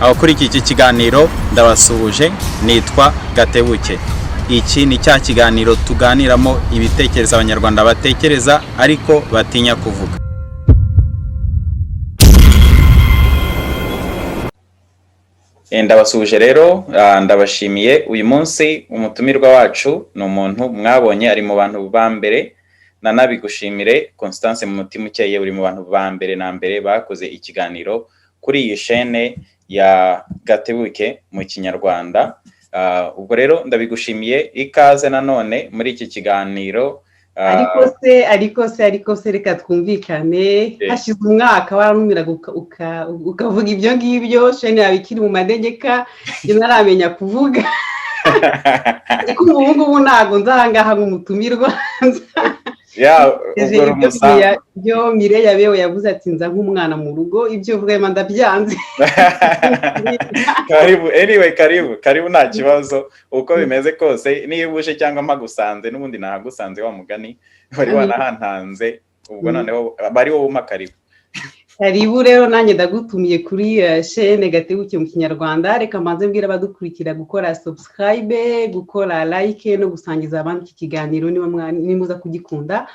Abakurikiye iki kiganiro ndabasuhuje, nitwa Gatebuke. Iki ni cya kiganiro tuganiramo ibitekerezo Abanyarwanda batekereza ariko batinya kuvuga. Ndabasuhuje rero, ndabashimiye. Uyu munsi umutumirwa wacu ni umuntu mwabonye ari mu bantu ba mbere, nanabigushimire Constance mu mutima ukeye, uri mu bantu ba mbere na mbere bakoze ikiganiro kuri iyi shene ya Gatebuke mu Kinyarwanda. Ubwo rero ndabigushimiye, ikaze nanone muri iki kiganiro. Ariko se reka twumvikane, hashize umwaka warantumiraga ukavuga ibyo ngibyo, shene yawe ikiri mu manegeka, njye ntaramenya kuvuga. Ariko ubu ngubu ntabwo nza aha ngaha nk'umutumirwa. Ubwo uri umusanzu. Ibyo Mireille Abeho yavuze ati nza nk'umwana mu rugo, ibyo uvuga ndabyanze. Karibu anyway, karibu karibu, nta kibazo. Uko bimeze kose, niba uje cyangwa mpagusanze, n'ubundi nahagusanze, wa mugani wari wanahantanze, ubwo noneho bari wowe umpa karibu. Karibu rero, nanjye ndagutumiye kuri shene Gatebuke mu Kinyarwanda. Reka mbanze mbwira abadukurikira gukora subscribe, gukora like no gusangiza abandi iki kiganiro niba nimuza kugikunda,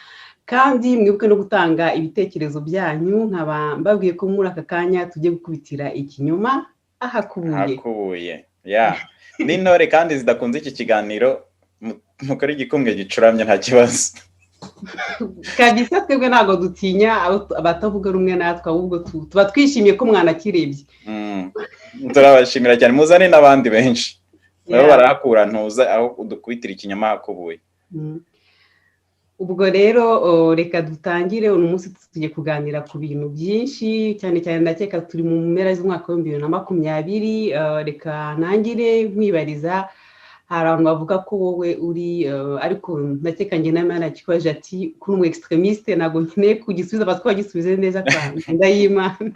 kandi mwibuke no gutanga ibitekerezo byanyu. Nkaba mbabwiye ko muri aka kanya tugiye gukubitira ikinyoma ahakubuye. Ahakubuye ya n'intore kandi zidakunze iki kiganiro, mukore igikumwe gicuramye, nta kibazo. Kabisa, twebwe ntabwo dutinya abatavuga rumwe natwe, ahubwo tuba twishimiye ko mwanakirebye. Turabashimira cyane, muzane n'abandi benshi nabo barahakura ntuza aho dukubitira ikinyoma hakubuye. Ubwo rero reka dutangire. Uyu munsi tugiye kuganira ku bintu byinshi cyane cyane, ndakeka turi mu mpera z'umwaka wa 2020. Reka ntangire nkwibariza, hari abantu bavuga ko wowe uri, ariko ndakeka njye nawe narakikwaje, ati kuri umu extremiste. Ntabwo nkeneye kugisubiza, abatwa bagisubize neza cyane, ndayimana.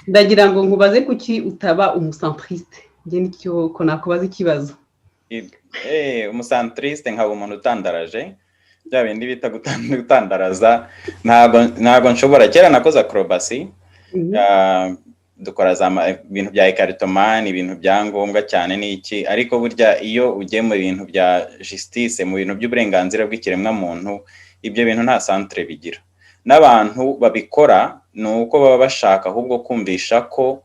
Ndagira ngo nkubaze kuki utaba umucentriste? Njye nicyo ko nakubaza ikibazo. Umucentriste nkaba umuntu utandaraje, bya bindi bita gutandaraza, ntabwo nshobora. Kera nakoze acrobatie, dukora ibintu bya écartement, ibintu bya ngombwa cyane n'iki, ariko burya iyo ugiye mu bintu bya justice, mu bintu by'uburenganzira bw'ikiremwamuntu, ibyo bintu nta centre bigira. N'abantu babikora ni uko baba bashaka ahubwo kumvisha ko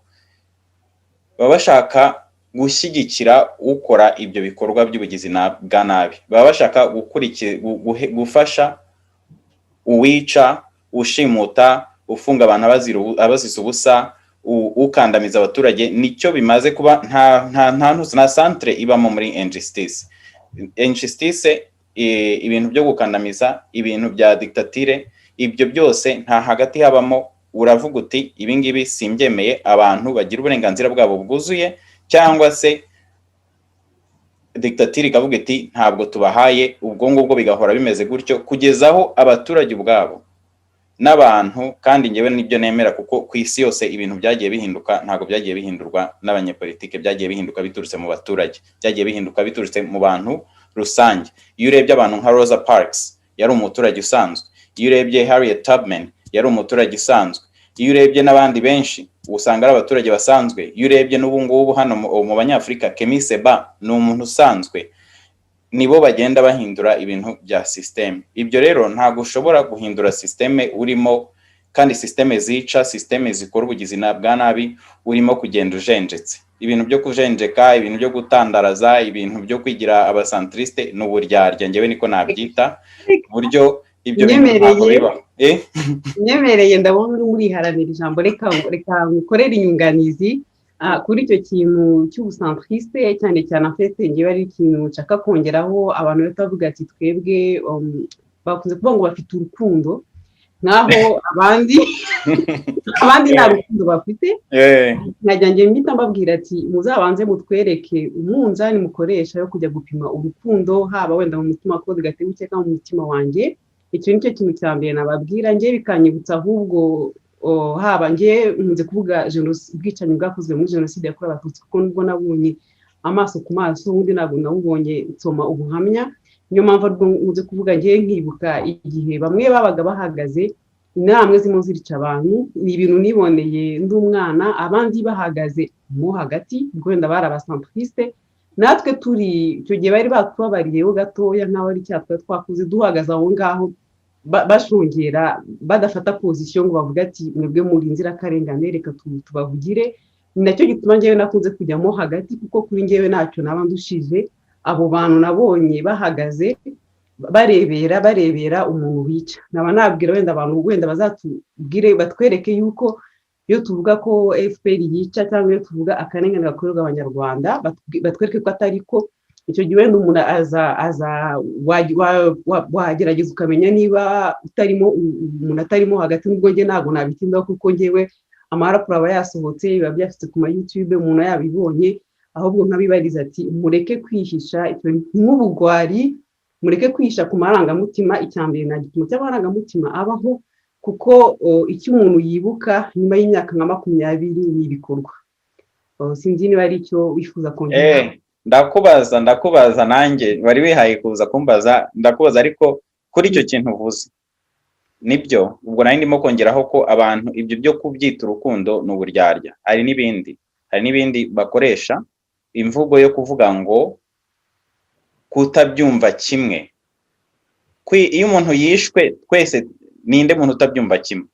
baba bashaka gushyigikira ukora ibyo bikorwa by'ubugizi bwa nabi, baba bashaka gufasha uwica, ushimuta, ufunga abantu abaziza ubusa, ukandamiza abaturage. Nicyo bimaze kuba. Nta nta centre ibamo muri injustice. Injustice, ibintu byo gukandamiza, ibintu bya dictature, ibyo byose nta hagati habamo. Uravuga uti ibi ngibi simbyemeye, abantu bagira uburenganzira bwabo bwuzuye, cyangwa se dictature ikavuga iti ntabwo tubahaye. Ubwo ngubwo bigahora bimeze gutyo kugeza aho abaturage ubwabo n'abantu. Kandi ngewe nibyo nemera, kuko ku isi yose ibintu byagiye bihinduka ntabwo byagiye bihindurwa n'abanyepolitike, byagiye bihinduka biturutse mu baturage, byagiye bihinduka biturutse mu bantu rusange. Iyo urebye abantu nka Rosa Parks, yari umuturage usanzwe. Iyo urebye Harriet Tubman, yari umuturage usanzwe. Iyo urebye n'abandi benshi, usanga ari abaturage basanzwe. Iyo urebye n'ubu ngubu hano mu Banyafurika, Kemi Seba ni umuntu usanzwe. Nibo bagenda bahindura ibintu bya système. Ibyo rero ntabwo ushobora guhindura système urimo, kandi système zica, système zikora ubugizi bwa nabi, urimo kugenda ujenjetse. Ibintu byo kujenjeka, ibintu byo gutandaraza, ibintu byo kwigira abacentriste ni uburyarya, njyewe niko nabyita, buryo ibyo bintu ntabwo bibaho. Nyemereye, ndabona uri muriharanira ijambo, reka ngukorere inyunganizi kuri icyo kintu cy'ubucentriste cyane cyane. En fait, ngewe ari ikintu nshaka kongeraho. Abantu bahita bavuga ati twebwe, bakunze kuvuga ngo bafite urukundo, nkaho abandi nta rukundo bafite. Nkajya njye mpita mbabwira ati muzabanze mutwereke umunzani mukoresha yo kujya gupima urukundo, haba wenda mu mutima wa Gatebuke cyangwa mu mutima wanjye. Icyo ni cyo kintu cya mbere nababwira. Njye bikanyibutsa ahubwo, haba njye nkunze kuvuga ubwicanyi bwakozwe muri Jenoside yakorewe Abatutsi, kuko nubwo nabonye amaso ku maso, ubundi ntabwo nawubonye nsoma ubuhamya. Niyo mpamvu aribwo nkunze kuvuga. Njye nkibuka igihe bamwe babaga bahagaze Interahamwe zirimo zirica abantu, ni ibintu niboneye ndi umwana, abandi bahagaze mo hagati, ubwo wenda bari abacentristes. Natwe turi icyo gihe bari batubabariyeho gatoya, nk'aho ari icyaha twari twakoze, duhagaze aho ngaho bashungera, badafata position ngo bavuge ati: "Mwebwe muri inzirakarengane, reka tubavugire." Ni nacyo gituma ngewe nakunze kujyamo hagati, kuko kuri ngewe ntacyo naba ndushije abo bantu nabonye bahagaze barebera umuntu wica. Naba nabwira wenda abantu, wenda bazatubwire, batwereke yuko iyo tuvuga ko FPR yica cyangwa iyo tuvuga akarengane gakorerwa Abanyarwanda, batwereke ko atari ko. Icyo gihe wenda umuntu aza wagerageza ukamenya niba utarimo, umuntu atarimo hagati. Nubwo njye ntabwo nabitindaho, kuko ngewe amaraporo aba yasohotse, biba byafite ku ma YouTube, umuntu yabibonye. Ahubwo nkabibariza ati: "Mureke kwihisha nk'ubugwari, mureke kwihisha ku marangamutima." Icya mbere, nta gipimo cy'amarangamutima abaho, kuko icyo umuntu yibuka nyuma y'imyaka nka 20 ni ibikorwa. Sinzi niba ari icyo wifuza kongera. Ndakubaza nanjye wari wihaye kuza kumbaza, ndakubaza. Ariko kuri icyo kintu uvuze, nibyo, ubwo nari ndimo kongeraho ko abantu ibyo byo kubyita urukundo ni uburyarya. Hari n'ibindi bakoresha imvugo yo kuvuga ngo kutabyumva kimwe. Iyo umuntu yishwe twese, ninde muntu utabyumva kimwe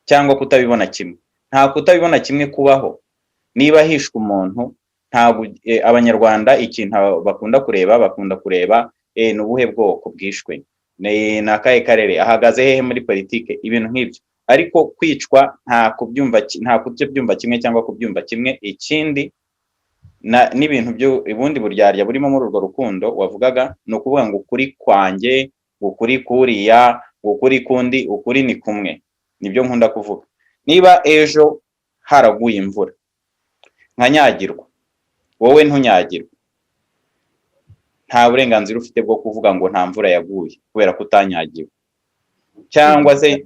cyangwa kutabibona kimwe? Nta kutabibona kimwe kubaho. Niba hishwe umuntu, ntabwo Abanyarwanda ikintu bakunda kureba ni ubuhe bwoko bwishwe, ni akahe karere, ahagaze hehe muri politike, ibintu nk'ibyo. Ariko kwicwa nta kubyumva kimwe cyangwa kubyumva kimwe. Ikindi, n'ibintu byo ubundi buryarya burimo muri urwo rukundo wavugaga, ni ukuvuga ngo ukuri kwanjye, ukuri kuriya, ukuri kundi, ukuri ni kumwe. Nibyo nkunda kuvuga: niba ejo haraguye imvura nkanyagirwa, wowe ntunyagirwe, nta burenganzira ufite bwo kuvuga ngo nta mvura yaguye kubera ko utanyagiwe. Cyangwa se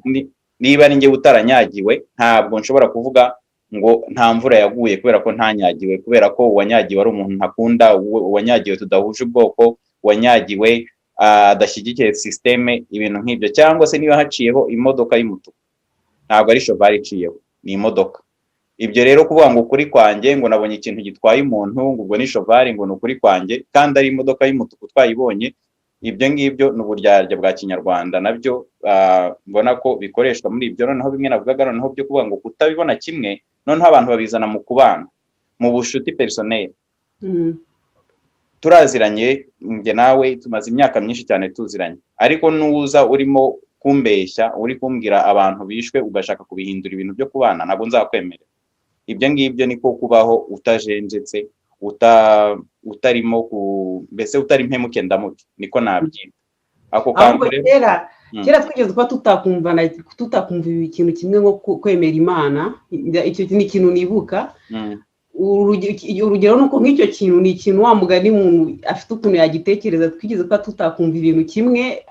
niba ari njye utaranyagiwe, ntabwo nshobora kuvuga ngo nta mvura yaguye kubera ko ntanyagiwe, kubera ko uwanyagiwe ari umuntu ntakunda, uwanyagiwe tudahuje ubwoko, uwanyagiwe adashyigikiye système, ibintu nk'ibyo. Cyangwa se niba haciyeho imodoka y'umutuku, ntabwo ari cheval iciyeho, ni imodoka. Ibyo rero kuvuga ngo ukuri kwanjye, ngo nabonye ikintu gitwaye umuntu, ngo ubwo ni cheval, ngo ni ukuri kwanjye kandi ari imodoka y'umutuku twayibonye, ibyo ngibyo ni uburyarya bwa kinyarwanda, nabyo mbona ko bikoreshwa muri ibyo. Noneho bimwe navugaga, noneho byo kuvuga ngo kutabibona kimwe, noneho abantu babizana mu kubana, mu bushuti personnel. Turaziranye njye nawe, tumaze imyaka myinshi cyane tuziranye, ariko nuza urimo kumbeshya, uri kumbwira abantu bishwe, ugashaka kubihindura ibintu byo kubana, ntabwo nzakwemerera. Ibyo ngibyo niko kubaho utajenjetse, utarimo ku mbese utari mpemuke ndamuke, niko nabyita ako kantu. Rero kera twigeze kuba tutakumva ikintu kimwe, nko kwemera Imana. Icyo ni ikintu nibuka. Urugero ni uko nk'icyo kintu ni ikintu wa mugani umuntu afite ukuntu yagitekereza. Twigeze kuba tutakumva ibintu kimwe,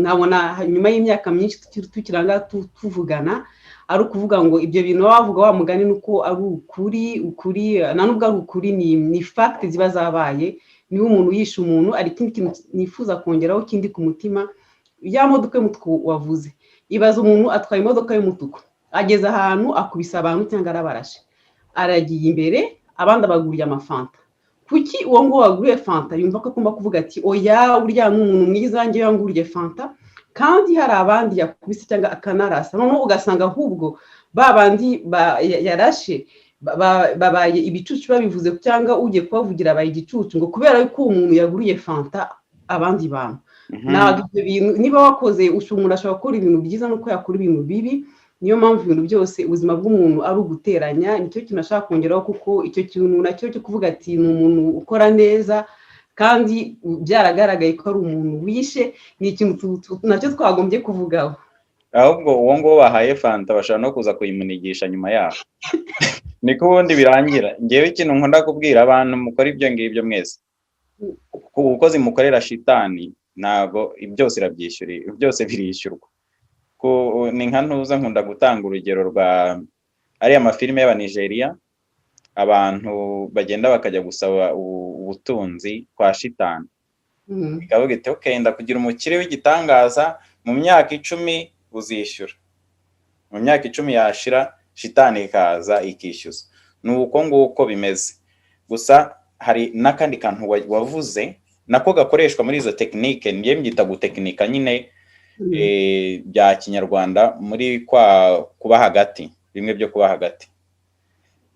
nkabona nyuma y'imyaka myinshi tukiranga tuvugana, ari ukuvuga ngo ibyo bintu baba bavuga wa mugani ni uko ari ukuri. Ukuri nta nubwo ari ukuri, ni facts ziba zabaye. Niba umuntu yishe umuntu. Hari ikindi kintu nifuza kongeraho kindi ku mutima, ya modoka y'umutuku wavuze. Ibaza umuntu atwaye imodoka y'umutuku, ageze ahantu akubise abantu cyangwa arabarashe, aragiye imbere, abandi abaguriye amafanta. Kuki uwo nguwo waguriye fanta yumva ko agomba kuvuga ati: "Oya, uriya ni umuntu mwiza, njyewe yanguriye fanta," kandi hari abandi yakubise cyangwa akanarasa? Noneho ugasanga ahubwo ba bandi yarashe babaye ibicucu babivuze, cyangwa ugiye kubavugira abaye igicucu, ngo kubera ko uwo muntu yaguriye fanta abandi bantu. Ntabwo ibyo bintu, niba wakoze, umuntu ashobora gukora ibintu byiza nuko yakora ibintu bibi. Niyo mpamvu ibintu byose, ubuzima bw'umuntu ari uguteranya. Nicyo kintu ashaka kongeraho, kuko icyo kintu nacyo cyo kuvuga ati ni umuntu ukora neza kandi byaragaragaye ko ari umuntu wishe, ni ikintu nacyo twagombye kuvugaho. Ahubwo uwo nguwo bahaye fanta bashobora no kuza kuyimunigisha nyuma yaho, niko ubundi birangira. Ngewe ikintu nkunda kubwira abantu mukora ibyo ngibyo mwese, ubukozi mukorera shitani, ntabwo byose irabyishyura, byose birishyurwa. Ni nka ntuza, nkunda gutanga urugero rwa ariya mafilime y'Abanigeriya, abantu bagenda bakajya gusaba ubutunzi kwa shitani, ikavuga iti: "Ok, ndakugira umukire w'igitangaza mu myaka 10." Uzishyura mu myaka 10 yashira, shitani ikaza ikishyuza. Ni uko nguko bimeze. Gusa hari n'akandi kantu wavuze nako gakoreshwa muri izo tekinike, niyo mbyita gutekinika nyine bya kinyarwanda, muri kwa kuba hagati, bimwe byo kuba hagati.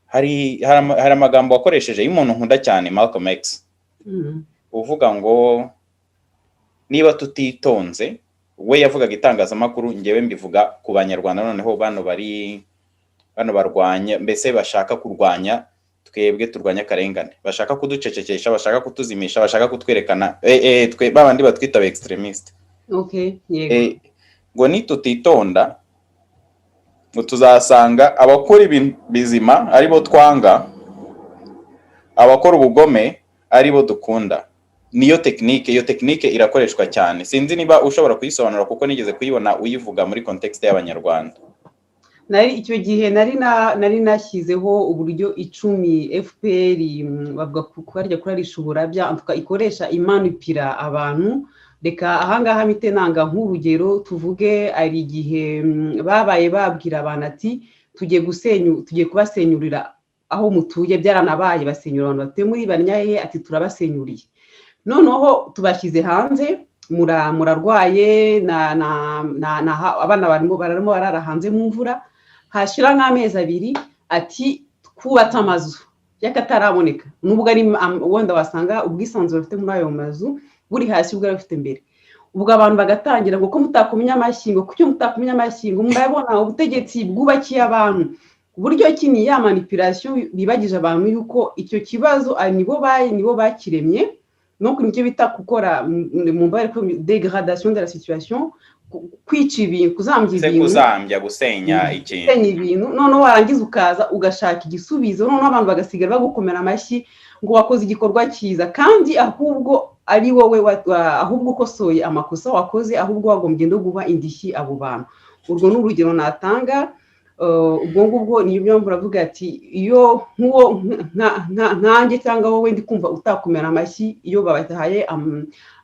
Hari amagambo wakoresheje y'umuntu nkunda cyane, Malcolm X, uvuga ngo niba tutitonze. We yavugaga itangazamakuru, ngewe mbivuga ku Banyarwanda. Noneho bano bari bano barwanya, mbese bashaka kurwanya twebwe turwanya akarengane, bashaka kuducecekesha, bashaka kutuzimisha, bashaka kutwerekana twe babandi batwita aba extremiste. Okay, yego. Ngo nitutitonda ngo tuzasanga abakora ibintu bizima aribo twanga, abakora ubugome aribo dukunda. Niyo tekinike, iyo tekinike irakoreshwa cyane. Sinzi niba ushobora kuyisobanura, kuko nigeze kuyibona uyivuga muri context y'Abanyarwanda. Nari icyo gihe nari nashyizeho uburyo 10 FPR, bavuga kubarya kurarisha uburabya, en tout cas ikoresha imanipira abantu. Reka ahangaha mpite nanga nk'urugero. Tuvuge ari igihe babaye babwira abantu ati tugiye gusenyu, tugiye kubasenyurira aho mutuye. Byaranabaye, basenyura abantu batuye muri Banyahe, ati turabasenyuriye, noneho tubashyize hanze, murarwaye na abana barimo barara hanze mu mvura. Hashira nk'amezi 2, ati twubatse amazu y'akataraboneka, nubwo ari wenda wasanga ubwisanzure bafite muri ayo mazu buri hasi ubwo bafite mbere. Ubwo abantu bagatangira ngo ko mutakumenya amashyi, ngo kuki mutakumenya amashyi, ngo murabona ubutegetsi bwubakiye abantu. Uburyo ki ni ya manipulation bibagije abantu yuko icyo kibazo nibo bakiremye. Donc nicyo bita gukora mu mbare dégradation de la situation, kwica ibintu, kuzambya Se ibintu. Kuzambya, gusenya ikintu. Gusenya ibintu, noneho warangiza ukaza ugashaka igisubizo, noneho abantu bagasigara bagukomera amashyi ngo wakoze igikorwa cyiza, kandi ahubwo ari wowe ahubwo ukosoye amakosa wakoze, ahubwo wagombye no guha indishyi abo bantu. Urwo ni urugero natanga. Ubwo ngubwo niyo mpamvu uravuga ati iyo nk'uwo nkanjye cyangwa wowe ndi kumva utakomera amashyi iyo babahaye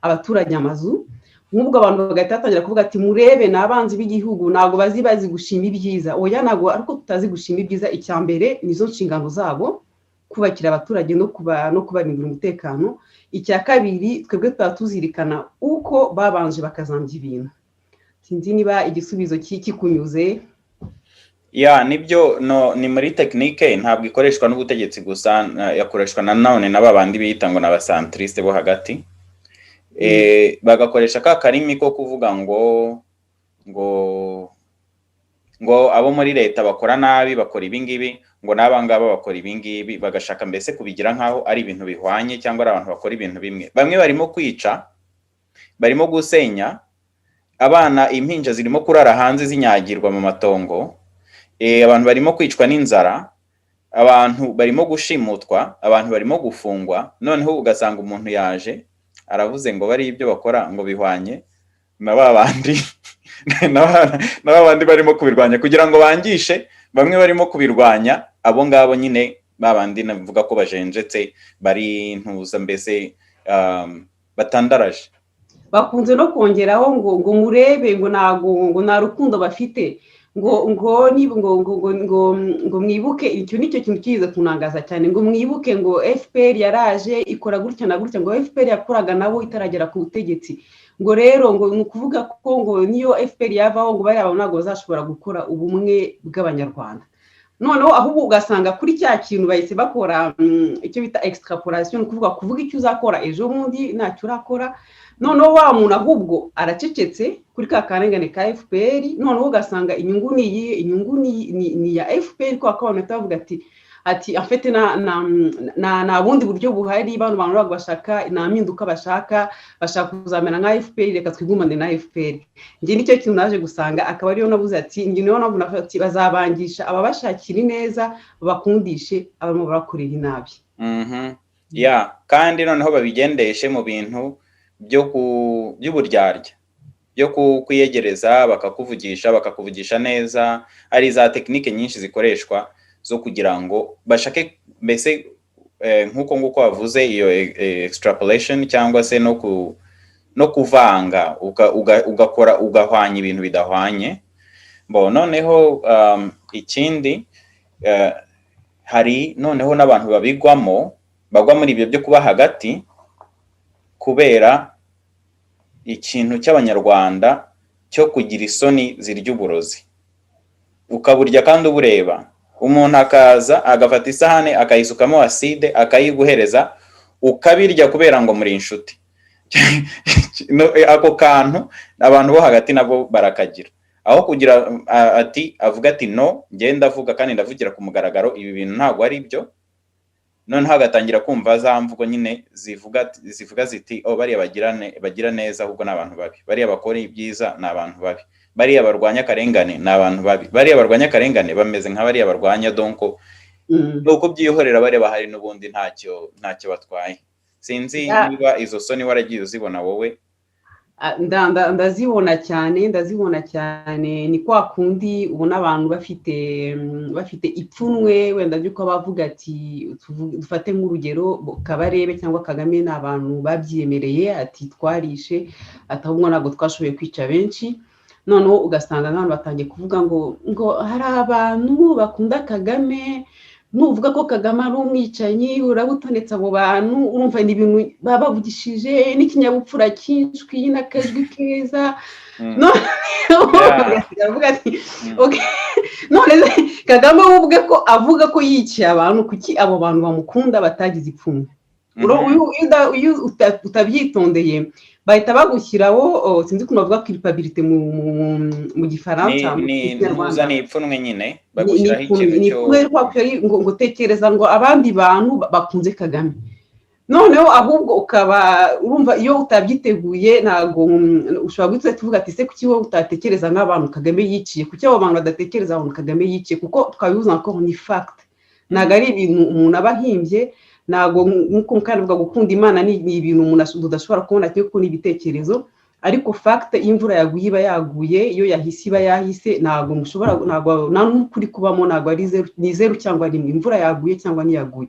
abaturage amazu, nk'ubwo abantu bagahita batangira kuvuga ati murebe, ni abanzi b'igihugu, ntabwo bazi gushima ibyiza. Oya, ntabwo ariko tutazi gushima ibyiza. Icya mbere, nizo nshingano zabo kubakira abaturage no kubarindira umutekano. Icya kabiri, twebwe tuba tuzirikana uko babanje bakazambya ibintu. Sinzi niba igisubizo kikunyuze. Ya, nibyo. No, ni muri tekinike, ntabwo ikoreshwa n'ubutegetsi gusa, yakoreshwa na none na babandi biyita ngo ni abacentristes bo hagati. Bagakoresha ka karimi ko kuvuga ngo abo muri leta bakora nabi, bakora ibingibi, ngo n'aba ngaba bakora ibingibi, bagashaka mbese kubigira nk'aho ari ibintu bihwanye cyangwa ari abantu bakora ibintu bimwe. Bamwe barimo kwica, barimo gusenya, abana, impinja zirimo kurara hanze zinyagirwa mu matongo, abantu barimo kwicwa n'inzara, abantu barimo gushimutwa, abantu barimo gufungwa. Noneho ugasanga umuntu yaje aravuze ngo bari ibyo bakora ngo bihwanye na ba bandi barimo kubirwanya, kugira ngo bangishe bamwe barimo kubirwanya, abo ngabo nyine ba bandi navuga ko bajenjetse, bari ntuza mbese batandaraje. Bakunze no kongeraho ngo murebe, ngo ntago ngo nta rukundo bafite, ngo ngo ngo ngo ngo ngo mwibuke. Icyo nicyo kintu kiza kunangaza cyane, ngo mwibuke ngo FPR yaraje ikora gutya na gutya, ngo FPR yakoraga nabo itaragera ku butegetsi, ngo rero ngo ni ukuvuga ko ngo niyo FPR yavaho ngo bariya bantu ntabwo bazashobora gukora ubumwe bw'Abanyarwanda. Noneho ahubwo ugasanga kuri cya kintu bahise bakora icyo bita extrapolation, ni ukuvuga icyo uzakora ejo bundi ntacyo urakora. Noneho wa muntu ahubwo aracecetse kuri ka karengane ka FPR, noneho ugasanga inyungu ni iyihe? Inyungu ni iya FPR, kubera ko abantu bahita bavuga ati afite na bundi buryo buhari, bano bantu ntabwo bashaka, nta mpinduka bashaka, bashaka kuzamera nka FPR, reka twigumane na FPR. Njye nicyo kintu naje gusanga, akaba ariyo nabuze ati njye niyo navuze ati bazabangisha ababashakira ineza, babakundishe abarimo barakorera inabi. Ya, kandi noneho babigendeshe mu bintu by'uburyarya, byo kwiyegereza, bakakuvugisha neza. Hari za tekinike nyinshi zikoreshwa zo kugira ngo bashake mbese nk'uko nguko wavuze iyo extrapolation cyangwa se no ku no kuvanga, ugakora ugahwanya ibintu bidahwanye. Bo noneho ikindi, hari noneho n'abantu babigwamo, bagwa muri ibyo byo kuba hagati kubera ikintu cy'Abanyarwanda cyo kugira isoni zirya uburozi, ukaburya kandi ubureba. Umuntu akaza agafata isahani, akayisukamo acide, akayiguhereza, ukabirya kubera ngo muri inshuti. Ako kantu abantu bo hagati nabo barakagira. Aho kugira ati avuga ati: "No, ngenda avuga kandi ndavugira ku mugaragaro, ibi bintu ntabwo ari byo." Noneho agatangira kumva za mvugo nyine zivuga ziti: "Oh, bariya bagira neza ahubwo ni abantu babi, bariya bakora ibyiza ni abantu babi, bariya barwanya akarengane ni abantu babi, bariya barwanya akarengane bameze nka bariya barwanya." Donc ni uko byihorera, bariya bahari n'ubundi ntacyo batwaye. Sinzi niba izo soni waragiye uzibona wowe. Ndazibona cyane, ndazibona cyane. Ni kwa kundi ubona abantu bafite ipfunwe wenda ry'uko bavuga ati, dufate nk'urugero Kabarebe cyangwa Kagame, ni abantu babyiyemereye ati: "Twarishe," ati: "Ahubwo ntabwo twashoboye kwica benshi." Noneho ugasanga nk'abantu batangiye kuvuga ngo hari abantu bakunda Kagame, nuvuga ko Kagame ari umwicanyi urabutonetse abo bantu. Urumva ni ibintu baba bavugishije n'ikinyabupfura cyinshi n'akajwi keza. Avuga ati: "None Kagame we ubwe ko avuga ko yiciye abantu, kuki abo bantu bamukunda batagize ipfunwe?" Iyo utabyitondeye bahita bagushyiraho, sinzi ukuntu bavuga culpabilité mu Gifaransa. Ni ipfunwe nyine, bagushyiraho ikintu cyo ngo tekereza ngo abandi bantu bakunze Kagame. Noneho ahubwo ukaba urumva iyo utabyiteguye, ntabwo ushobora guhita tuvuga ati: "Se kuki wowe utatekereza nk'abantu Kagame yiciye? Kuki abo bantu badatekereza abantu Kagame yiciye?" Kuko twabibuza ko ni fact, ntabwo ari ibintu umuntu aba ahimbye. Ntabwo nk'uko mukandavuga, gukunda Imana ni ibintu umuntu udashobora kubona kuko ni ibitekerezo, ariko fact, iyo imvura yaguye iba yaguye, iyo yahise iba yahise. Ntabwo mushobora, ntabwo nta n'ukuri kubamo, ntabwo ari zeru, ni zeru cyangwa rimwe. Imvura yaguye cyangwa ntiyaguye,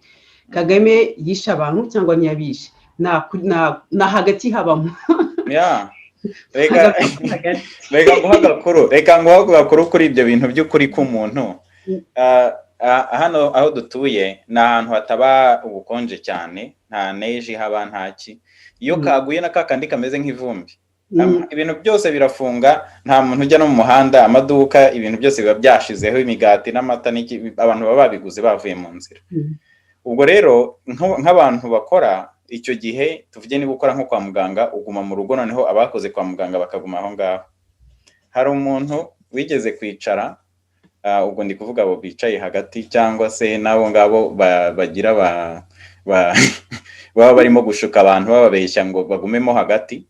Kagame yishe abantu cyangwa ntiyabishe, nta hagati habamo. Reka nguhe agakuru, reka nguhe agakuru kuri ibyo bintu by'ukuri k'umuntu. Hano aho dutuye ni ahantu hataba ubukonje cyane, nta neige ihaba, ntaki. Iyo kaguye na kakandi kameze nk'ivumbi, ibintu byose birafunga, nta muntu ujya no mu muhanda, amaduka, ibintu byose biba byashizeho, imigati n'amata, abantu baba babiguze bavuye mu nzira. Ubwo rero nk'abantu bakora icyo gihe, tuvuge niba ukora nko kwa muganga, uguma mu rugo, noneho abakoze kwa muganga bakaguma aho ngaho. Hari umuntu wigeze kwicara, ubwo ndi kuvuga abo bicaye hagati cyangwa se n'abo ngabo bagira baba barimo gushuka abantu, bababeshya ngo bagumemo hagati,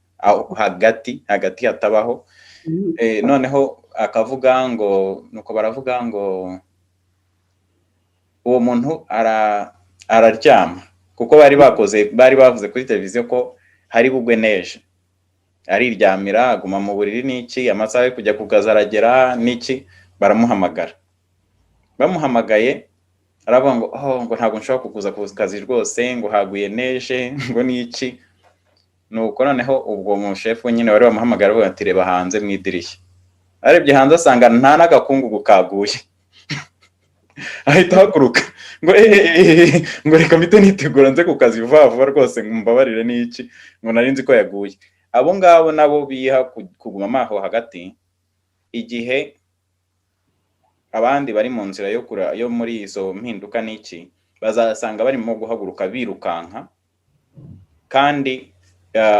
hagati hagati hatabaho. Noneho akavuga ngo, nuko baravuga ngo uwo muntu araryama, kuko bari bakoze, bari bavuze kuri televiziyo ko hari bugwe neige. Ariryamira, aguma mu buriri n'iki, amasaha yo kujya ku kazi aragera n'iki, baramuhamagara. Bamuhamagaye aravuga ngo: "Oh," ngo: "ntabwo nshobora kukuza ku kazi rwose," ngo: "haguye neige," ngo n'iki. Nuko noneho ubwo mushefu nyine wari wamuhamagara avuga ati: "Reba hanze mu idirishya." Arebye hanze asanga nta n'agakungugu kaguye. Ahita ahaguruka ngo: "Eee," ngo: "reka mpite nitegura nze ku kazi vuba vuba rwose, ngo mbabarire n'iki," ngo: "nari nzi ko yaguye." Abo ngabo nabo biha kuguma aho hagati igihe abandi bari mu nzira yo kura, yo muri izo mpinduka n'iki, bazasanga barimo guhaguruka birukanka kandi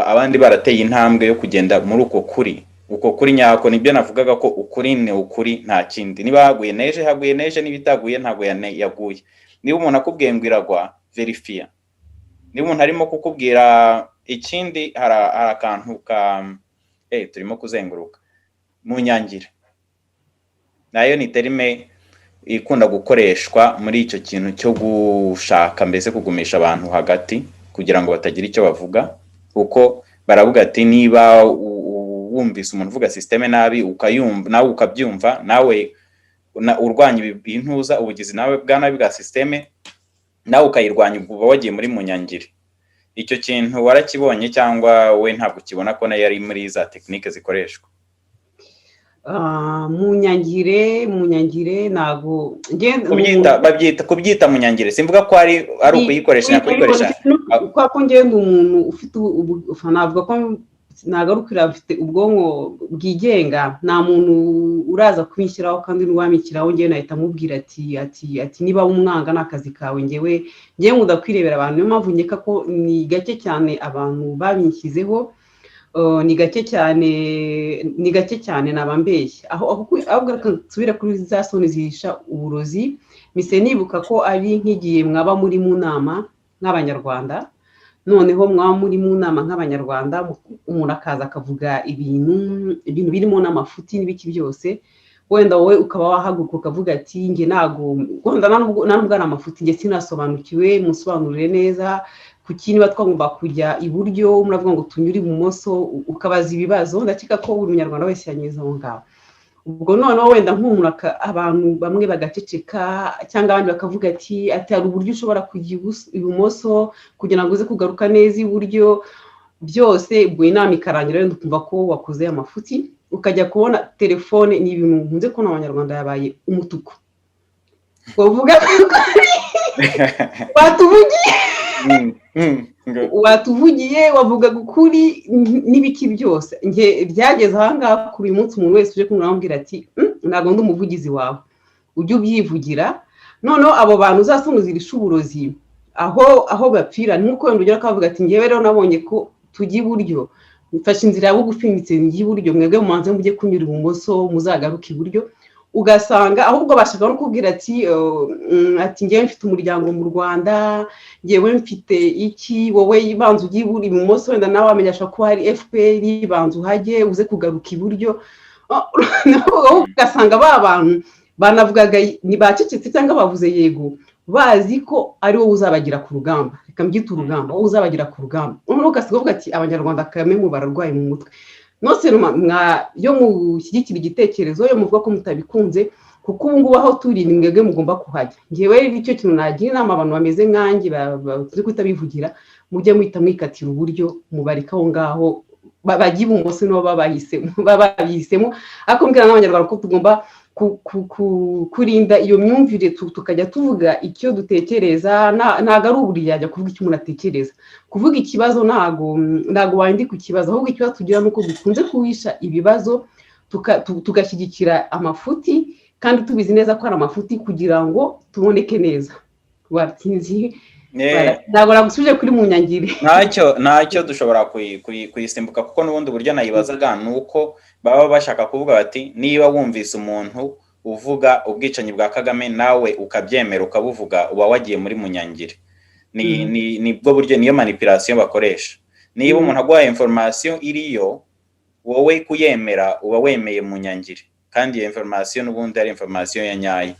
abandi barateye intambwe yo kugenda muri uko kuri, uko kuri nyako. Nibyo navugaga ko ukuri ni ukuri, nta kindi. Niba haguye neige, haguye neige; niba itaguye, ntabwo yaguye. Niba umuntu akubwiye ngo iragwa, verifiya. Niba umuntu arimo kukubwira ikindi, hari akantu ka turimo kuzenguruka mu nyangire, nayo ni terme ikunda gukoreshwa muri icyo kintu cyo gushaka mbese kugumisha abantu hagati kugira ngo batagira icyo bavuga, kuko baravuga ati: "Niba wumvise umuntu uvuga système nabi, ukayumva nawe, ukabyumva nawe, urwanya ibintuza ubugizi nawe bwa nabi bwa système, nawe ukayirwanya, uba wagiye muri munyangire." Icyo kintu warakibonye cyangwa we ntabwo ukibona ko nayo ari muri za techniques zikoreshwa? Munyangire ntabwo. Babyita kubyita munyangire, simvuga ko ari ukuyikoresha nyakuyikoresha. Kubera ko ngenda umuntu ufite, navuga ko nagarukira, mfite ubwonko bwigenga, nta muntu uraza kubinshyiraho, kandi n'uwamikiraho ngewe nahita amubwira ati "Niba umwanga ni akazi kawe, ngewe nkunda kwirebera abantu." Niyo mpamvu nkeka ko ni gake cyane abantu babinshyizeho, ni gake cyane, ni gake cyane, naba mbeshya. Ahubwo reka nsubire kuri za soni zihisha uburozi. Mise nibuka ko ari nk'igihe mwaba muri mu nama nk'Abanyarwanda, noneho mwaba muri mu nama nk'Abanyarwanda, umuntu akaza akavuga ibintu birimo n'amafuti n'ibiki byose, wenda wowe ukaba wahaguruka ukavuga ati "Njye ntabwo wenda nta nubwo ari amafuti, njye sinasobanukiwe, musobanurire neza kuki niba twagomba kujya iburyo muravuga ngo tunyure ibumoso." Ukabaza ibibazo. Ndakeka ko buri Munyarwanda wese yanyuze aho ngaho. Ubwo noneho wenda nk'umuntu, abantu bamwe bagaceceka cyangwa abandi bakavuga ati "Hari uburyo ushobora kujya ibumoso kugira ngo uze kugaruka neza iburyo." Byose ubwo inama ikarangira, wenda ukumva ko wakoze amafuti, ukajya kubona telefone, ni ibintu nkunze kubona Abanyarwanda, yabaye umutuku, wavuga watuvugiye, watuvugiye, wavugaga ukuri n'ibiki byose. Nge byageze ahangaha kuri uyu munsi, umuntu wese uje kumubwira ati "Ntabwo ndi umuvugizi wawe, ujye ubyivugira." Noneho abo bantu uzasumuzirisha uburozi aho bapfira, nk'uko wenda ugera akavuga ati "Ngewe rero nabonye ko tujya iburyo, mfashe inzira ya bugufi, ndetse njya iburyo, mwebwe mubanze mujye kunyura ibumoso, muzagaruke iburyo." Ugasanga ahubwo bashaka no kubwira ati "Ngewe mfite umuryango mu Rwanda, ngewe mfite iki, wowe banza ujye ibumoso, wenda nawe wamenyesha ko hari FPR, banza uhajye uze kugaruka iburyo." Ugasanga ba bantu banavugaga ntibacecetse cyangwa bavuze yego, bazi ko ari wowe uzabagira ku rugamba, reka mbyite urugamba, wowe uzabagira ku rugamba. Noneho ugasiga uvuga ati "Abanyarwanda kame mu bararwaye mu mutwe." Nose yo mushyigikira igitekerezo, yo muvuga ko mutabikunze, kuko ubu ngubu aho turi ni mwebwe mugomba kuhajya. Ngewe icyo kintu nagira inama abantu bameze nkanjye turi guhita bivugira, mujye muhita mwikatira uburyo, mubareka aho ngaho bajya ibumoso, nibo baba babihisemo. Ariko mbwira n'Abanyarwanda ko tugomba kurinda iyo myumvire, tukajya tuvuga icyo dutekereza. Ntabwo ari uburyarya kuvuga icyo umuntu atekereza. Kuvuga ikibazo, ntabwo wandika ikibazo. Ahubwo ikibazo tugira ni uko dukunze kuhisha ibibazo, tugashyigikira amafuti kandi tubizi neza ko ari amafuti, kugira ngo tuboneke neza. Ntabwo nagusubije kuri munyangire. Ntacyo, dushobora kuyisimbuka, kuko n'ubundi buryo nayibazaga ni uko baba bashaka kuvuga bati niba wumvise umuntu uvuga ubwicanyi bwa Kagame, nawe ukabyemera, ukabuvuga, uba wagiye muri munyangire. Ni bwo buryo, niyo manipulation bakoresha. Niba umuntu aguhaye information iriyo, wowe kuyemera uba wemeye munyangire, kandi iyo information n'ubundi ari information ya nyayo.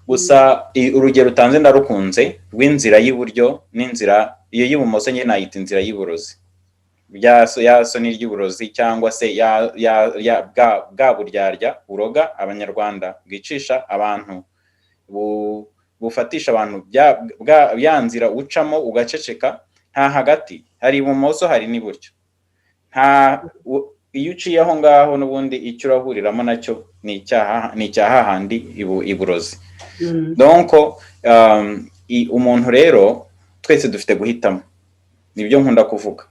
Gusa urugero utanze ndarukunze, rw'inzira y'iburyo n'inzira iyo y'ibumoso, njye nayita inzira y'uburozi, ya soni ry'uburozi, cyangwa se ya bwa buryarya buroga Abanyarwanda, bwicisha abantu, bufatisha abantu ya nzira ucamo ugaceceka. Nta hagati, hari ibumoso, hari n'iburyo. Nta iyo uciye aho ngaho, n'ubundi icyo urahuriramo nacyo ni icyaha, ni icyaha handi iburozi. Donc umuntu rero, twese dufite guhitamo, nibyo nkunda kuvuga.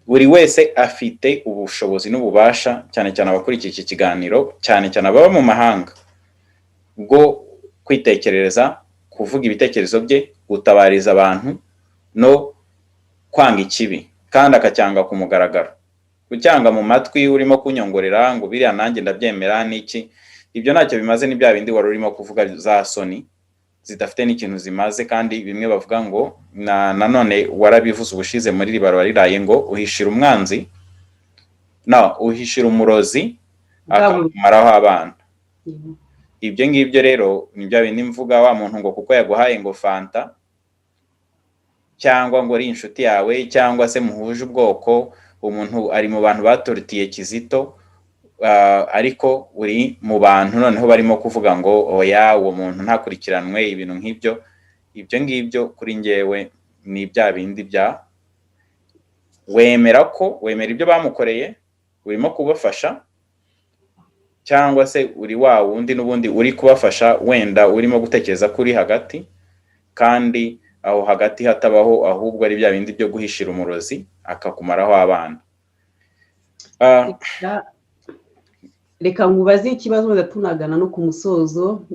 Buri wese afite ubushobozi n'ububasha, cyane cyane abakurikiye iki kiganiro, cyane cyane ababa mu mahanga, bwo kwitekerereza, kuvuga ibitekerezo bye, gutabariza abantu no kwanga ikibi, kandi akacyanga ku mugaragaro. Kucyanga mu matwi urimo kunyongorera ngo "Biriya nanjye ndabyemera" n'iki, ibyo ntacyo bimaze. Ni bya bindi wari urimo kuvuga, za soni zidafite n'ikintu zimaze. Kandi bimwe bavuga ngo na nanone warabivuze ubushize muri ribarura riraye, ngo uhishira umwanzi, no uhishira umurozi akamaraho abana. Ibyo ngibyo rero ni bya bindi mvuga, wa muntu ngo kuko yaguhaye ngo fanta, cyangwa ngo ari inshuti yawe, cyangwa se muhuje ubwoko, umuntu ari mu bantu batoritiye Kizito, ariko uri mu bantu noneho barimo kuvuga ngo "Oya, uwo muntu ntakurikiranwe", ibintu nk'ibyo. Ibyo ngibyo kuri njyewe ni bya bindi bya Wemera ko wemera ibyo bamukoreye, urimo kubafasha, cyangwa se uri wa wundi n'ubundi uri kubafasha, wenda urimo gutekereza ko uri hagati, kandi aho hagati hatabaho, ahubwo ari bya bindi byo guhishira umurozi akakumaraho abana? Reka nkubaze ikibazo, wenda tunagana no ku musozo.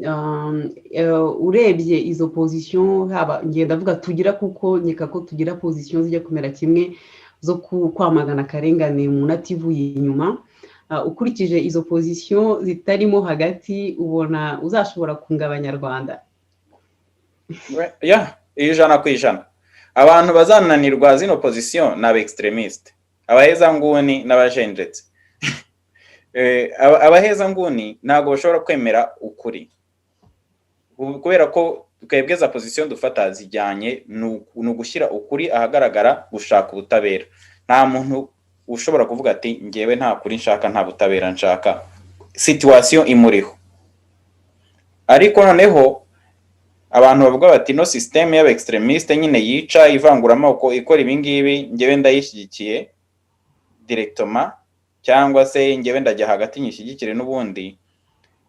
Urebye izo position, haba ngenda avuga tugira, kuko nkeka ko tugira position zijya kumera kimwe zo kwamagana akarengane umuntu ativuye inyuma, ukurikije izo position zitarimo hagati, ubona uzashobora kunga Abanyarwanda? Ya, 100%. Abantu bazananirwa zino position ni aba extrémistes, abahezanguni n'abajenjetse. Abahezanguni ntabwo bashobora kwemera ukuri, kubera ko twebwe za position dufata zijyanye ni ugushyira ukuri ahagaragara, gushaka ubutabera. Nta muntu ushobora kuvuga ati: "Ngewe nta kuri nshaka, nta butabera nshaka." Situation imuriho. Ariko noneho abantu bavuga bati: "No système y'aba extrémistes nyine yica, ivanguramoko, ikora ibingibi, ngewe ndayishyigikiye directement, cyangwa se ngewe ndajya hagati nyishyigikire n'ubundi,"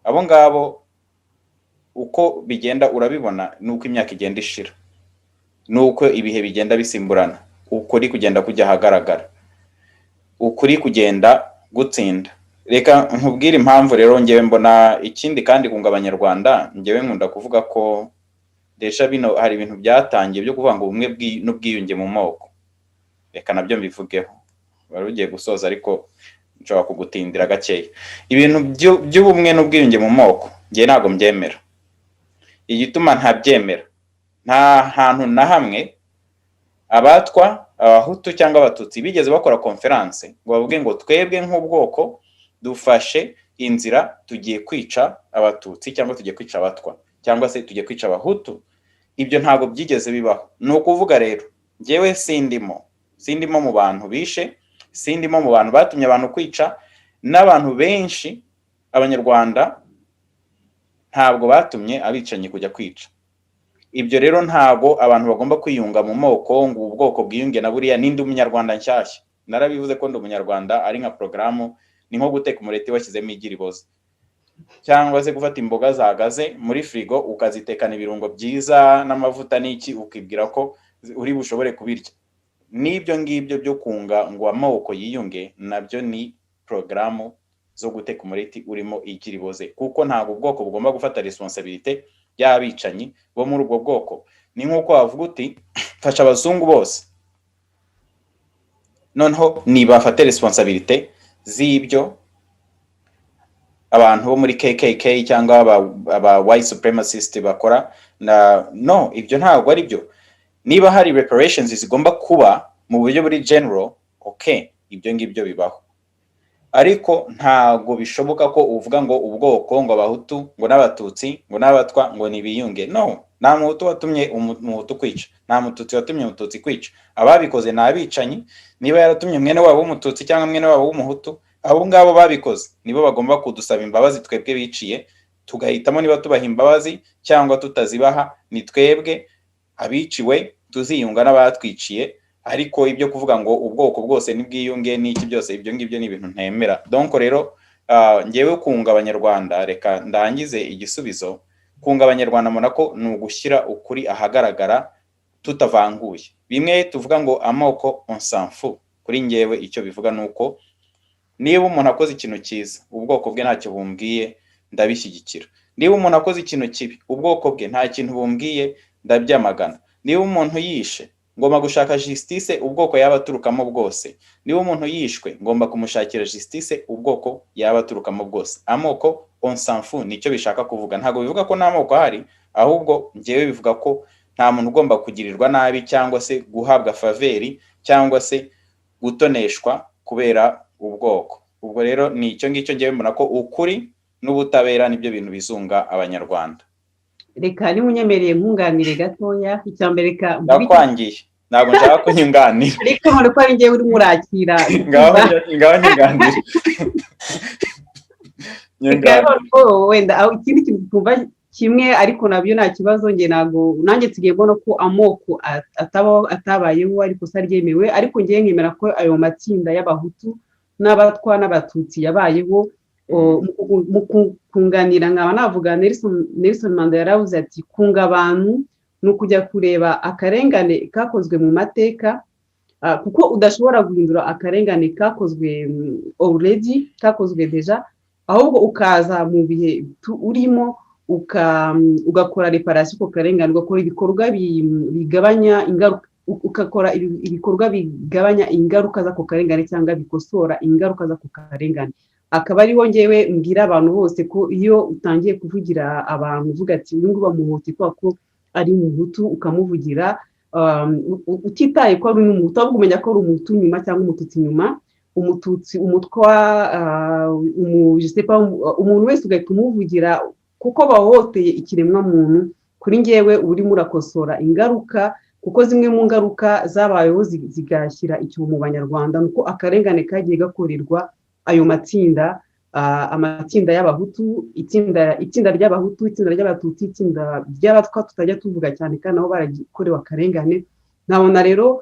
abo ngabo uko bigenda urabibona, ni uko imyaka igenda ishira, ni uko ibihe bigenda bisimburana, ukuri kugenda kujya ahagaragara, ukuri kugenda gutsinda. Reka nkubwire impamvu rero ngewe mbona ikindi kandi kunga Abanyarwanda. Ngewe nkunda kuvuga ko déjà bino hari ibintu byatangiye byo kuvuga ngo ubumwe n'ubwiyunge mu moko. Reka nabyo mbivugeho. Wari ugiye gusoza, ariko nshobora kugutindira gakeya. Ibintu by'ubumwe n'ubwiyunge mu moko, ngewe ntabwo mbyemera. Igituma ntabyemera, nta hantu na hamwe Abatwa, Abahutu cyangwa Abatutsi bigeze bakora conférence ngo bavuge ngo: "Twebwe nk'ubwoko dufashe inzira, tugiye kwica Abatutsi, cyangwa tugiye kwica Abatwa, cyangwa se tugiye kwica Abahutu." Ibyo ntabwo byigeze bibaho. Ni ukuvuga rero ngewe sindimo mu bantu bishe, sindimo mu bantu batumye abantu kwica. N'abantu benshi, Abanyarwanda ntabwo batumye abicanyi kujya kwica. Ibyo rero ntabwo abantu bagomba kwiyunga mu moko, ngo ubu bwoko bwiyunge na buriya. N'indi Umunyarwanda nshyashya, narabivuze ko ndi Umunyarwanda ari nka porogaramu, ni nko guteka umureti washyizemo igi riboze, cyangwa se gufata imboga zahagaze muri firigo ukazitekana ibirungo byiza n'amavuta n'iki, ukibwira ko uri bushobore kubirya. N'ibyo ngibyo byo kunga ngo amoko yiyunge, nabyo ni porogaramu zo guteka umureti urimo igi riboze, kuko ntabwo ubwoko bugomba gufata responsabilité y'abicanyi bo muri ubwo bwoko. Ni nk'uko wavuga uti: "Fasha abazungu bose, noneho nibafate responsabilité z'ibyo abantu bo muri KKK cyangwa aba white supremacist bakora." Na no, ibyo ntabwo ari byo. Niba hari reparations zigomba kuba mu buryo buri general, okay, ibyo ngibyo bibaho, ariko ntabwo bishoboka ko uvuga ngo ubwoko, ngo Abahutu, ngo n'Abatutsi, ngo n'Abatwa, ngo nibiyunge. No, nta Muhutu watumye Umuhutu kwica, nta Mututsi watumye Umututsi kwica. Ababikoze ni abicanyi. Niba yaratumye mwene wabo w'Umututsi cyangwa mwene wabo w'Umuhutu, abo ngabo babikoze nibo bagomba kudusaba imbabazi twebwe biciye, tugahitamo niba tubaha imbabazi cyangwa tutazibaha. Ni twebwe abiciwe tuziyunga n'abatwiciye. Ariko ibyo kuvuga ngo ubwoko bwose n'ubwiyunge n'iki byose, ibyo ngibyo ni ibintu ntemera. Donc rero ngewe kunga Abanyarwanda, reka ndangize igisubizo, kunga Abanyarwanda mbona ko ni ugushyira ukuri ahagaragara tutavanguye. Bimwe tuvuga ngo amoko, on s'en fout. Kuri ngewe icyo bivuga ni uko niba umuntu akoze ikintu cyiza, ubwoko bwe ntacyo bumbwiye, ndabishyigikira. Niba umuntu akoze ikintu kibi, ubwoko bwe nta kintu bumbwiye, ndabyamagana. Niba umuntu yishe, ngomba gushaka justice, ubwoko yaba aturukamo bwose. Niba umuntu yishwe, ngomba kumushakira justice, ubwoko yaba aturukamo bwose. Amoko, on s'en fout, nicyo bishaka kuvuga. Ntabwo bivuga ko nta moko ahari, ahubwo ngewe bivuga ko nta muntu ugomba kugirirwa nabi cyangwa se guhabwa faveur cyangwa se gutoneshwa kubera ubwoko. Ubwo rero ni icyo ngicyo. Ngewe mbona ko ukuri n'ubutabera nibyo bintu bizunga Abanyarwanda. Reka niba unyemereye nkunganire gatoya. Icya mbere, reka Ndakwangiye, ntabwo nshaka kunyunganira. Ariko nkore ko ari njyewe urimo urakira. Ngaho, ngaho nyunganire. Reka noneho wenda aho ikindi kintu twumva. Kimwe, ariko nabyo nta kibazo. Njye ntabwo, nanjye nsigaye mbona ko amoko atabayeho, ariko se ryemewe. Ariko ngewe nkemera ko ayo matsinda y'Abahutu n'Abatwa n'Abatutsi yabayeho. Mu kunganira, nkaba navuga Nelson Mandela yaravuze ati: "Kunga abantu ni ukujya kureba akarengane kakozwe mu mateka, kuko udashobora guhindura akarengane kakozwe already, kakozwe déjà, ahubwo ukaza mu bihe urimo ugakora réparation ako karengane, ugakora ibikorwa bigabanya ingaruka, ugakora ibikorwa bigabanya ingaruka z'ako karengane cyangwa bikosora ingaruka z'ako karengane." Akaba ariho ngewe mbwira abantu bose ko iyo utangiye kuvugira abantu, uvuga ati: "Uyu nguyu bamuhutse kubera ko ari Umuhutu," ukamuvugira utitaye ko ari n'Umuhutu, ahubwo umenya ko ari Umuhutu nyuma cyangwa Umututsi nyuma, Umututsi, Umutwa, umuntu wese ugahita umuvugira kuko bahohoteye ikiremwamuntu, kuri ngewe uba urimo urakosora ingaruka, kuko zimwe mu ngaruka zabayeho zigashyira icyuho mu Banyarwanda ni uko akarengane kagiye gakorerwa ayo matsinda, amatsinda y'Abahutu, itsinda ry'Abahutu, itsinda ry'Abatutsi, itsinda ry'Abatwa tutajya tuvuga cyane, kandi nabo barakorewe akarengane. Nkabona rero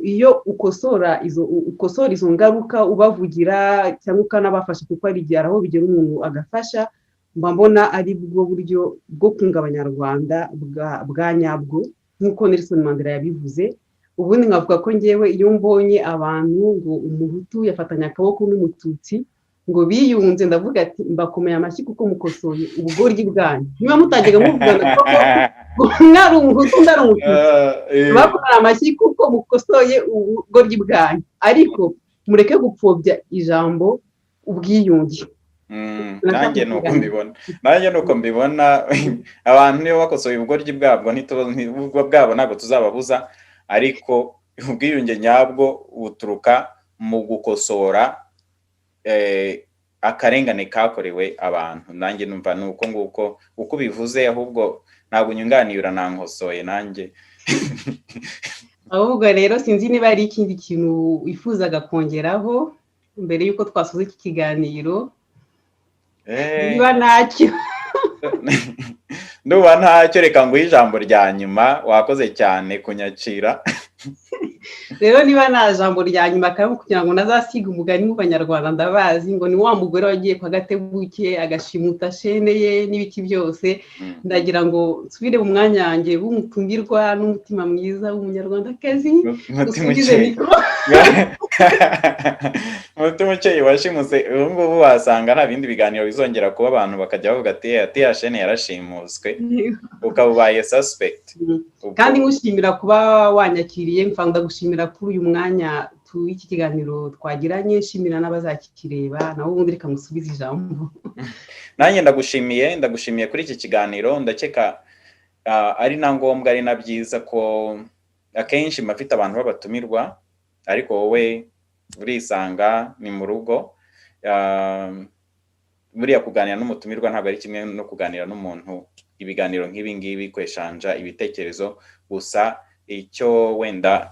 iyo ukosora izo ngaruka ubavugira cyangwa ukanabafasha, kuko hari igihe aho bigera umuntu agafasha, mba mbona ari bwo buryo bwo kunga Abanyarwanda bwa nyabwo, nk'uko Nelson Mandela yabivuze. Ubundi nkavuga ko ngewe iyo mbonye abantu ngo Umuhutu yafatanya akaboko n'Umututsi ngo biyunze, ndavuga ati: "Mbakomeye amashyi kuko mukosoye ubugoryi bwanyu." Niba mutajyaga muvugana koko, umwe ari Umuhutu, undi ari Umututsi, bakomeye amashyi kuko mukosoye ubugoryi bwanyu, ariko mureke gupfobya ijambo ubwiyunge. Nanjye ni uko mbibona, nanjye ni uko mbibona. Abantu niba bakosoye ubugoryi bwabwo bwabo, ntabwo tuzababuza, ariko ubwiyunge nyabwo buturuka mu gukosora akarengane kakorewe abantu. Nanjye numva ni uko nguko uko ubivuze, ahubwo ntabwo unyunganiye, uranankosoye nanjye. Ahubwo rero sinzi niba hari ikindi kintu wifuzaga kongeraho mbere y'uko twasoza iki kiganiro. Niba ntacyo... Ndumva ntacyo. Reka nguhe ijambo rya nyuma. Wakoze cyane kunyakira. Rero niba nta jambo rya nyuma, akaba kugira ngo ntazasiga umugani mu Banyarwanda, ndabazi ngo ni wa mugore wagiye kwa Gatebuke agashimuta shene ye n'ibiki byose. Ndagira ngo nsubire mu mwanya wanjye w'umutumirwa n'umutima mwiza w'Umunyarwandakazi, usubize mikoro. Umutima ukeye washimuse. Ubu ngubu wasanga nta bindi biganiro bizongera kuba, abantu bakajya bavuga ati: "Ya shene yarashimuswe," ukaba ubaye suspect. Kandi nkushimira kuba wanyakiriye, ndagushimira kuri uyu mwanya w'iki kiganiro twagiranye, nshimira n'abazakireba. Nawe ubundi reka musubize ijambo. Nanjye ndagushimiye, ndagushimiye kuri iki kiganiro. Ndakeka ari na ngombwa, ari na byiza ko akenshi mba mfite abantu b'abatumirwa, ariko wowe urisanga, ni mu rugo. Buriya kuganira n'umutumirwa ntabwo ari kimwe no kuganira n'umuntu ibiganiro nk'ibi ngibi, kweshanja ibitekerezo gusa. Icyo wenda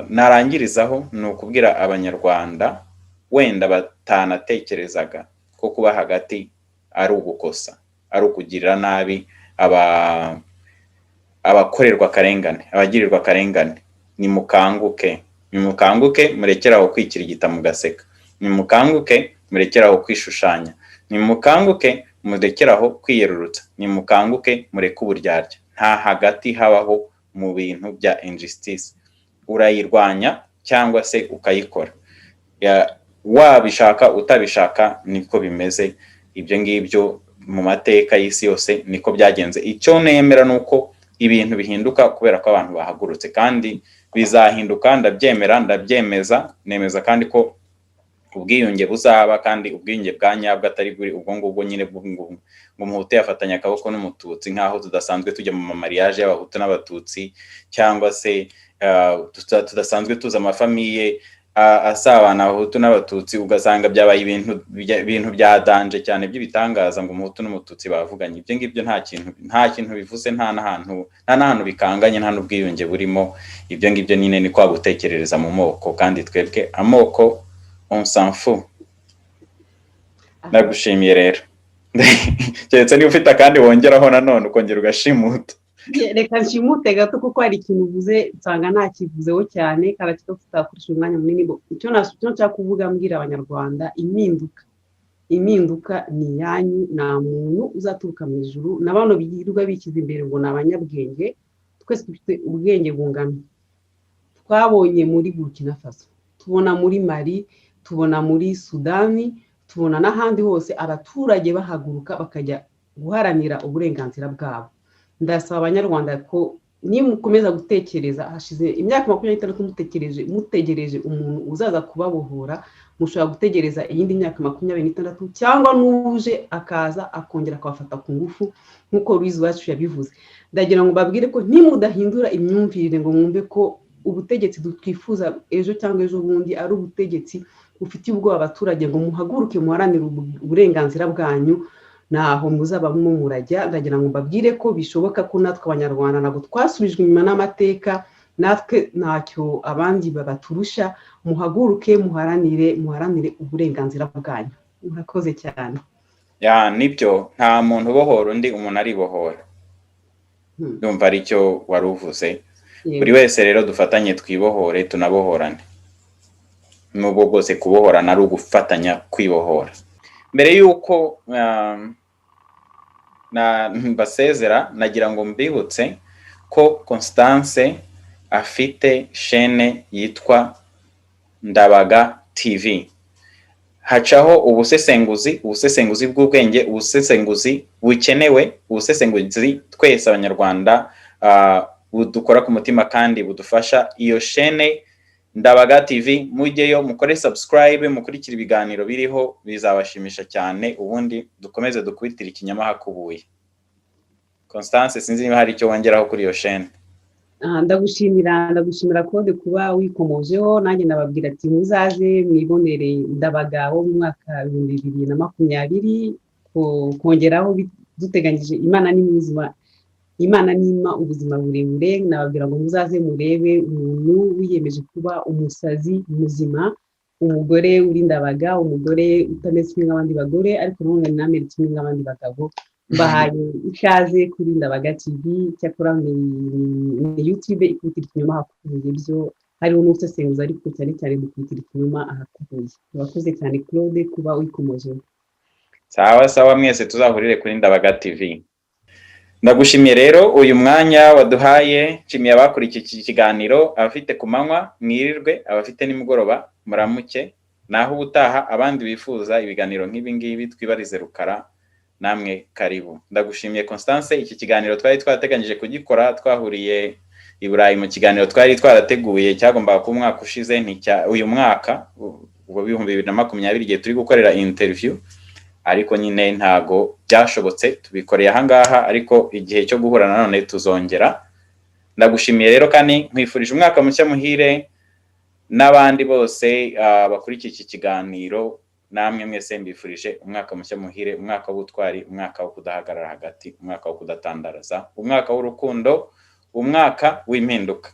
narangirizaho ni ukubwira Abanyarwanda wenda batanatekerezaga ko kuba hagati ari ugukosa, ari ukugirira nabi abakorerwa akarengane, abagirirwa akarengane: nimukanguke, nimukanguke, murekere aho kwikirigita mugaseka, nimukanguke, murekere aho kwishushanya, nimukanguke, murekere aho kwiyerurutsa, nimukanguke, mureke uburyarya. Nta hagati habaho mu bintu bya injustice. Urayirwanya cyangwa se ukayikora, wabishaka utabishaka, niko bimeze. Ibyo ngibyo mu mateka y'isi yose niko byagenze. Icyo nemera ni uko ibintu bihinduka kubera ko abantu bahagurutse, kandi bizahinduka, ndabyemera, ndabyemeza. Nemeza kandi ko ubwiyunge buzaba, kandi ubwiyunge bwa nyabwo, atari ubwo ngubwo nyine ngo Umuhutu yafatanya akaboko n'Umututsi, nk'aho tudasanzwe tujya mu ma mariage y'Abahutu n'Abatutsi, cyangwa se tudasanzwe tuzi ama famille asabana, Abahutu n'Abatutsi, ugasanga byabaye ibintu bya danger cyane by'ibitangaza ngo Umuhutu n'Umututsi bavuganye. Ibyo ngibyo nta kintu bivuze, nta n'ahantu bikanganye, nta n'ubwiyunge burimo. Ibyo ngibyo nyine ni kwa gutekerereza mu moko, kandi twebwe amoko on s'en fout. Ndagushimiye rero. Keretse niba ufite akandi wongeraho nanone ukongera ugashimuta. Reka nshimute gato, kuko hari ikintu uvuze nsanga ntakivuzeho cyane, karakita tutakoresha umwanya munini. Icyo nshaka kuvuga, mbwira Abanyarwanda, impinduka, impinduka ni iyanyu. Nta muntu uzaturuka mu ijuru. Na bano birirwa bishyize imbere ngo ni abanyabwenge, twese dufite ubwenge bungana. Twabonye muri Burkina Faso, tubona muri Mali, tubona muri Sudani, tubona n'ahandi hose abaturage bahaguruka bakajya guharanira uburenganzira bwabo. Ndasaba Abanyarwanda ko nimukomeza gutekereza, hashize imyaka 26 mutekereje, mutegereje umuntu uzaza kubabohora, mushobora gutegereza iyindi myaka 26, cyangwa n'uje akaza akongera akabafata ku ngufu nk'uko Louise Uwacu yabivuze. Ndagira ngo babwire ko nimudahindura imyumvire ngo mwumve ko ubutegetsi twifuza ejo cyangwa ejo bundi ari ubutegetsi bufitiye ubwoba abaturage, ngo muhaguruke muharanire uburenganzira bwanyu, naho muzaba murajya. Ndagira ngo mbabwire ko bishoboka ko natwe Abanyarwanda ntabwo twasubijwe inyuma n'amateka, natwe ntacyo abandi babaturusha. Muhaguruke, muharanire, muharanire uburenganzira bwanyu. Murakoze cyane. Ya, nibyo, nta muntu ubohora undi, umuntu aribohora. Ndumva aricyo wari uvuze. Buri wese rero dufatanye twibohore, tunabohorane, nubwo bwose kubohorana ari ugufatanya kwibohora. Mbere y'uko mbasezera, nagira ngo mbibutse ko Constance afite shene yitwa Ndabaga TV. Hacaho ubusesenguzi, ubusesenguzi bw'ubwenge, ubusesenguzi bukenewe, ubusesenguzi twese Abanyarwanda budukora ku mutima kandi budufasha. Iyo shene Ndabaga TV, mujyeyo mukore subscribe, mukurikire ibiganiro biriho, bizabashimisha cyane. Ubundi dukomeze dukubitire ikinyoma hakubuye. Constance, sinzi niba hari icyo wongeraho kuri iyo shene. Ndagushimira, ndagushimira Claude kuba wikomojeho. Nanjye nababwira ati muzaze mwibonere Ndabaga wo mu mwaka 2020, kongeraho duteganyije, Imana ni muzima, Imana nima ubuzima burebure, nababwira ngo muzaze murebe umuntu wiyemeje kuba umusazi muzima, umugore uri Ndabaga, umugore utameze kimwe nk'abandi bagore, ariko nanone ntamere kimwe nk'abandi bagabo. Mbahaye ikaze kuri Ndabaga TV. Cyakora ni YouTube ikubitira ikinyoma ahakubuye byo, hariho n'ubusesenguzi, ariko cyane cyane dukubitira ikinyoma ahakubuye. Urakoze cyane Claude kuba wikomojeho. Sawa sawa, mwese tuzahurire kuri Ndabaga TV. Ndagushimiye rero uyu mwanya waduhaye. Nshimiye abakurikiye iki kiganiro, abafite ku manywa mwirirwe, abafite nimugoroba muramuke. Naho ubutaha, abandi bifuza ibiganiro nk'ibi ngibi, twibarize Rukara, namwe karibu. Ndagushimiye Constance. Iki kiganiro twari twateganyije kugikora twahuriye i Burayi, mu kiganiro twari twarateguye cyagombaga kuba umwaka ushize, nticya uyu mwaka ubwo 2020, igihe turi gukorera interview, ariko nyine ntago byashobotse, tubikoreye ahangaha, ariko igihe cyo guhura nanone tuzongera. Ndagushimiye rero kandi nkwifurije umwaka mushya muhire, n'abandi bose bakurikiye iki kiganiro, namwe mwese mbifurije umwaka mushya muhire, umwaka w'ubutwari, umwaka wo kudahagarara hagati, umwaka wo kudatandaraza, umwaka w'urukundo, umwaka w'impinduka.